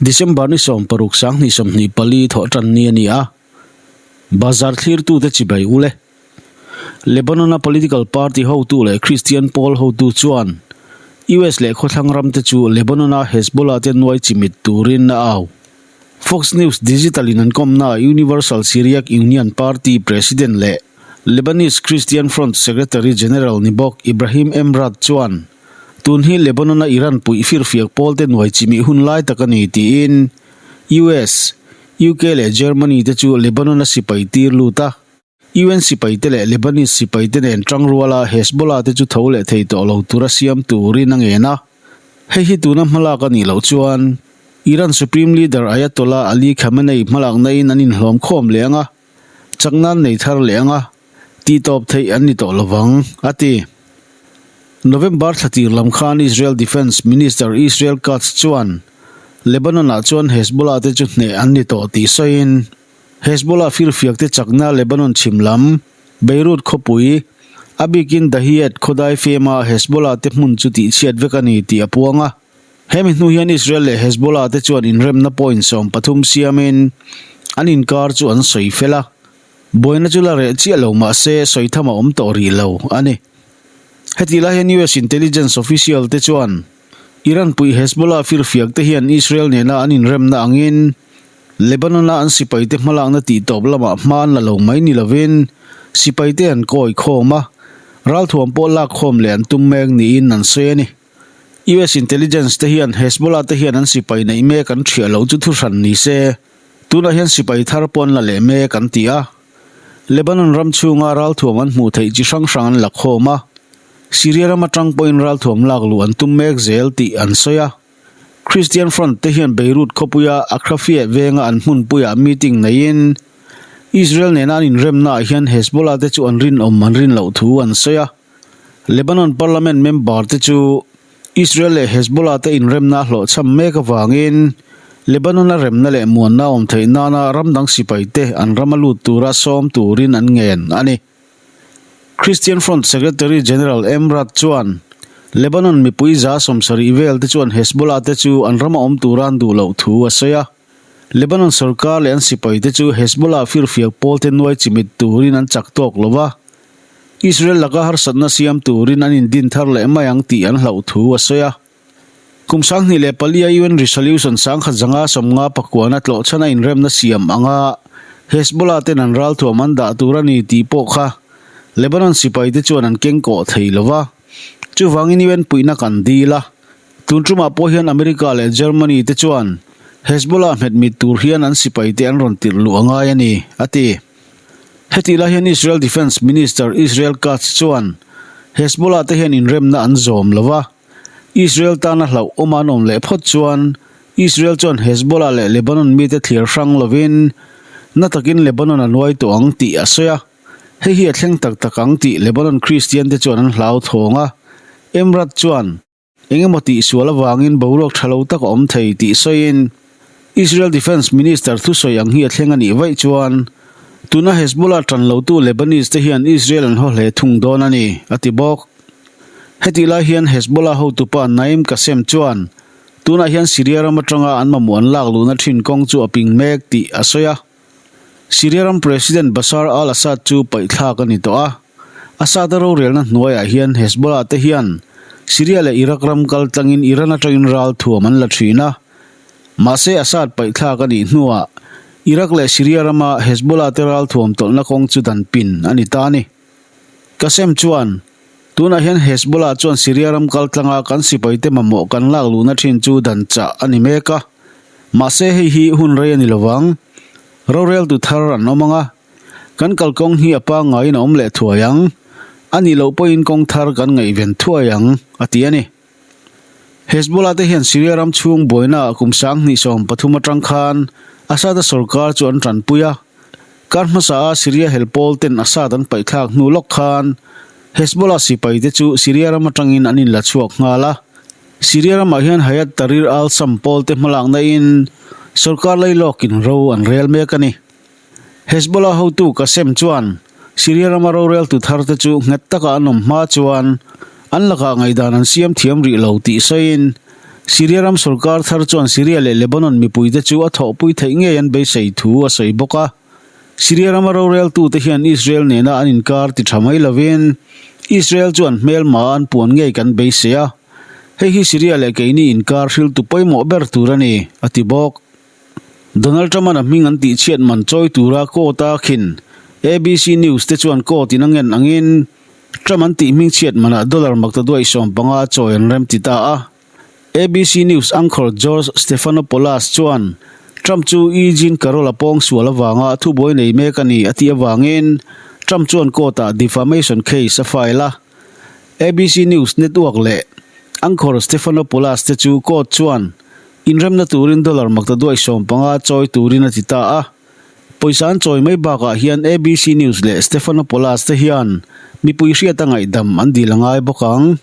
December ni 16 2024 thawhtan ni a ni a, bazar thlirtute chibai ul e. Lebanon-a political party hotu leh Christian pawl hotu chuan US leh khawthlang ramte chu Lebanon-a Hezbollah te nuai chimit turin a au. Fox News Digital-in an kawmnaah Universal Syriac Union Party President leh Lebanese Christian Front Secretary General ni bawk Ibrahim Emrad chuan tun hi Lebanon-a Iran puih firfiak pawlte nuai chimih hun lai tak a ni tiin US, UK leh Germany te chu Lebanon-a sipai tir lut a. UN sipaite leh Lebanese sipaite nen tangruala Hezbollah te chu tho leh thei tawh lo tura siam turin a ngen a. Hei hi tuna hmalak a nih loh chuan Iran Supreme Leader Ayatollah Ali Khamenei hmalakna in an inhlawm khawm leh ang a, chakna an nei thar leh ang a, tihtawp theih an ni tawh lovang, a ti. November thla tir lam khan Israel Defence Minister Israel Katz chuan Lebanon-ah chuan Hezbollah te chu hneh an ni tawh tih sawiin, Hezbollah firfiakte chakna Lebanon chhim lam, Beirut khawpui, a bikin Dahiyat khawdai fema Hezbollah te hmun chu tihchhiat vek a ni tih a puang a. Hemi hnu hian Israel leh Hezbollah te chuan inremna point 13 siamin an inkar chu an sawi fel a. Buaina chu la reh chiah lo mah se sawi tham a awm tawh rih lo a ni. Heti lai hian US intelligence official te chuan Iran puih Hezbollah firfiak te hian Israel nena an inremna angin Lebanon-a an sipaite hmalakna tihtawp lamah hma an la lo mai ni lovin sipaite an kawi khawm a, ralthuam pawh lak khawm leh an tum mek niin an sawi a ni. US intelligence te hian Hezbollah te hian an sipai neih mek an thiah loh chu thuhran ni se, tunah hian sipai thar pawh an la leh mek an ti a. Lebanon ram chhunga ralthuam an hmuh theih chi hrang hrang an la khawm a, Syria ram atang pawhin ralthuam lak luh an tum mek zel tih an sawi a. Christian Front te hian Beirut khawpuia Akhrafieh venga an hmunpuiah meeting neiin Israel nena an inremnaah hian Hezbollah te chu an rinawm an rin loh thu an sawi a. Lebanon parliament member te chu Israel leh Hezbollah te inremna a hlawhchham mek avangin Lebanon-a remna leh muanna awm theih nana ram dang sipai te an rama lut tura sawm turin an ngen a ni. Christian Front Secretary General Emrad chuan Lebanon mipui 70 vel te chuan Hezbollah te chu an rama awm tura an duh loh thu a sawi a. Lebanon sorkar leh an sipai te chu Hezbollah firfiak pawl te nuai chimit turin an chak tawk lo va, Israel laka harsatna siam turin an indin thar leh mai ang tih an hlauh thu a sawi a. Kum 2004 a UN Resolution 1559 tlawh chhana inremna siam anga Hezbollah ten an ralthuam an dah tur a ni tih pawh kha Lebanon sipaite chuan an keng kawh thei lo va. Chuvangin UN puihna kan dil a. Tun tumah pawh hian America leh Germany te chuan Hezbollah hmet mit tur hian an sipaite an rawn tirh luh a ngai a ni, a ti. Hetih lai hian Israel Defence Minister Israel Katz chuan Hezbollah te hian inremna an zawm lo va. Israel tana hlauh awm an awm leh phawt chuan Israel chuan Hezbollah leh Lebanon mite thlir hrang lovin na takin Lebanon a nuai tawh ang tih a sawi a. Hei hi a thleng tak tak ang tih Lebanon Kristian te chuan an hlauthawng a. Emrad chuan eng emaw tihsual avangin boruak tha lo tak a awm thei tih sawiin Israel Defence Minister thusawi ang hi a thleng a nih vaih chuan tuna Hezbollah tan lotu Lebanese te hian Israel an haw hle thung dawn a ni, a ti bawk. Hetih lai hian Hezbollah hotupa Naim Qassem chuan tunah hian Syria ram atanga an mamawh an lak luhna thin kawng chu a ping mek tih a sawi a. Syria ram President Bashar al-Assad chu paihthlak a ni tawh a. Assad-a rorelna hnuaiah hian Hezbollah te hian Syria leh Iraq ram kal tlangin Iran atangin ral thuam an la thin a. Mahse Assad paihthlak a nih hnuah Iraq leh Syria rama Hezbollah te ral thuam tawlhna kawng chu dan pin a ni ta a ni. Qassem chuan, Tunah hian Hezbollah chuan Syria ram kal tlanga kan sipaite mamawh kan lak luhna thin chu dan chah a ni mek a. Mahse hei hi hun rei a ni lovang. Roreltu thar an awm ang a, kan kalkawng hi a pangngaiin a awm leh thuai ang. A nih loh pawhin kawng thar kan ngaihven thuai ang, a ti a ni. Hezbollah te hian Syria ram chhung buainaah kum 2013 atang khan Assad-a sorkar chu an tanpui a. Kar hmasa a Syria hel pawl ten Assad an paihthlak hnu lawk khan Hezbollah sipai te chu Syria ram atangin an inla chhuak nghal a. Syria ramah hian Hayat Tahrir al-Sham pawl te hmalakna in sorkar lailawkin ro an rel mek a ni. Hezbollah hotu Qassem chuan Syria rama roreltu thar te chu nghet taka an awm hma chuan an lakah ngaihdan an siam thiam rih lo tih sawiin. Syria ram sorkar thar chuan Syria leh Lebanon mipuite chu a thawhpui theih ngei an beisei thu a sawi bawk a. Syria rama roreltute hian Israel nena an inkar ti tha mai lovin Israel chu an hmelma an puan ngei kan beisei a, hei hi Syria leh keini inkar hriltu pawimawh ber tur a ni, a ti bawk. Donald Trump-a'n a hming an tihchhiat man chawi tura court-a khin ABC News te chuan court in a ngen angin Trump an tih hming chhiat manah dollar maktaduaih 15 chawi an remti ta a. ABC News anchor George Stephanopoulos chuan Trump chu E. Jean Carroll a pawng sual avanga thubuai nei mek a ni a tih avangin Trump chuan court-ah defamation case a file a. ABC News network leh anchor Stephanopoulos te chu court chuan inremna turin dollar maktaduaih 15 chawi turin a ti ta a. Pawisa an chawi mai bakah hian ABC News leh Stephanopoulos te hian mipui hriata ngaihdam an dil a ngai bawk ang.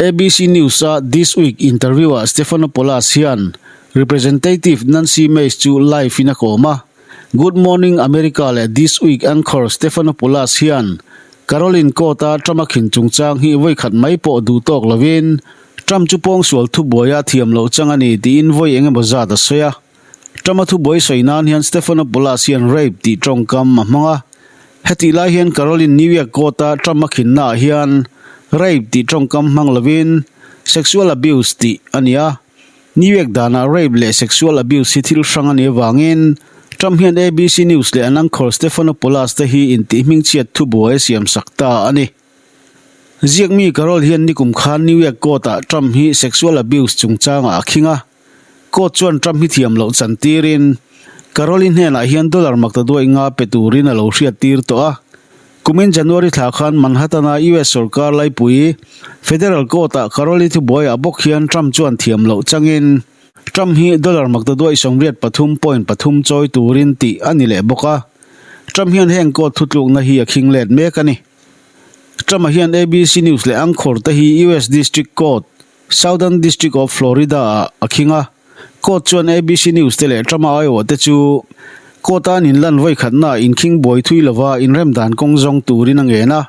ABC News-a This Week interview-ah Stephanopoulos hian Representative Nancy Mace chu live-in a kawm a. Good Morning America leh This Week anchor Stephanopoulos hian Caroline Court-a Trump-a khin chungchang hi vawi khat mai pawh duh tawk lovin Trump chu pawngsual thubuaia thiam loh chang a ni tiin vawi eng emaw zat a sawi a. Trump-a thubuai sawi nan hian Stephanopoulos hian rape tih tawngkam a hmang a. Hetih lai hian Caroline New York court-a Trump-a khinnaah hian rape tih tawngkam hmang lovin sexual abuse tih a ni a. New York danah rape leh sexual abuse hi thil hrang a nih avangin Trump hian ABC News leh an anchor Stephanopoulos te hi intih hmingchhiat thubuai a siamsak ta a ni. Ziakmi Carol hian nikum khan New York court-ah Trump hi sexual abuse chungchangah a khing a. Court chuan Trump hi thiam loh chan tirin Carol-i hnenah hian dollar maktaduaih nga pe turin a lo hriat tir tawh a. Kumin January thla khan Manhattan-a US sorkar laipui Federal Court-ah Carol-i thubuaiah bawk hian Trump chuan thiam loh changin Trump hi dollar maktaduaih 83.3 chawi turin tih a ni leh bawk a. Trump hian heng court thutlukna hi a khing let mek a ni. Trump-a hian ABC News leh anchor te hi US District Court, Southern District of Florida-ah a khing a. Court chuan ABC News te leh Trump-a aiawh te chu court-a an inlan vawi khatnaah inkhing buai thui lova inrem dan kawng zawng turin a ngen a.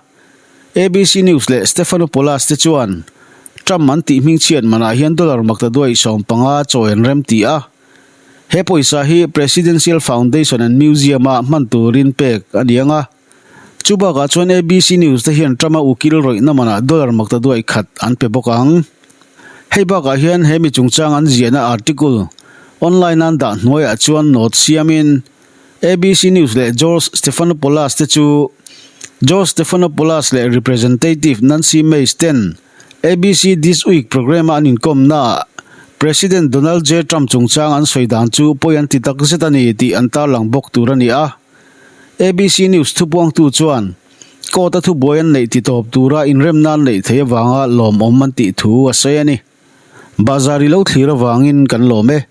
ABC News leh Stephanopoulos te chuan Trump an tih hmingchhiat manah hian dollar maktaduaih 15 chawi an rem ti a. He pawisa hi Presidential Foundation and Museum-ah hman turin pek a ni ang a. Chu bakah chuan ABC News te hian Trump-a ukil rawihna manah dollar maktaduaih khat an pe bawk ang. Hei bakah hian he mi chungchang an ziahna article online an dah hnuaiah chuan note siamin ABC News leh George Stephanopoulos te chu George Stephanopoulos leh Representative Nancy Mace ten ABC This Week programme-a an inkawmnaah President Donald J. Trump chungchang an sawi dan chu pawi an ti takzet a ni tih an tarlang bawk tur a ni a. ABC News thupuangtu chuan court-a thubuai an neih titawp tura inremna an neih theih avanga lawmawm an tih thu a sawi a ni. Bahzar i lo thlir avangin kan lawm e.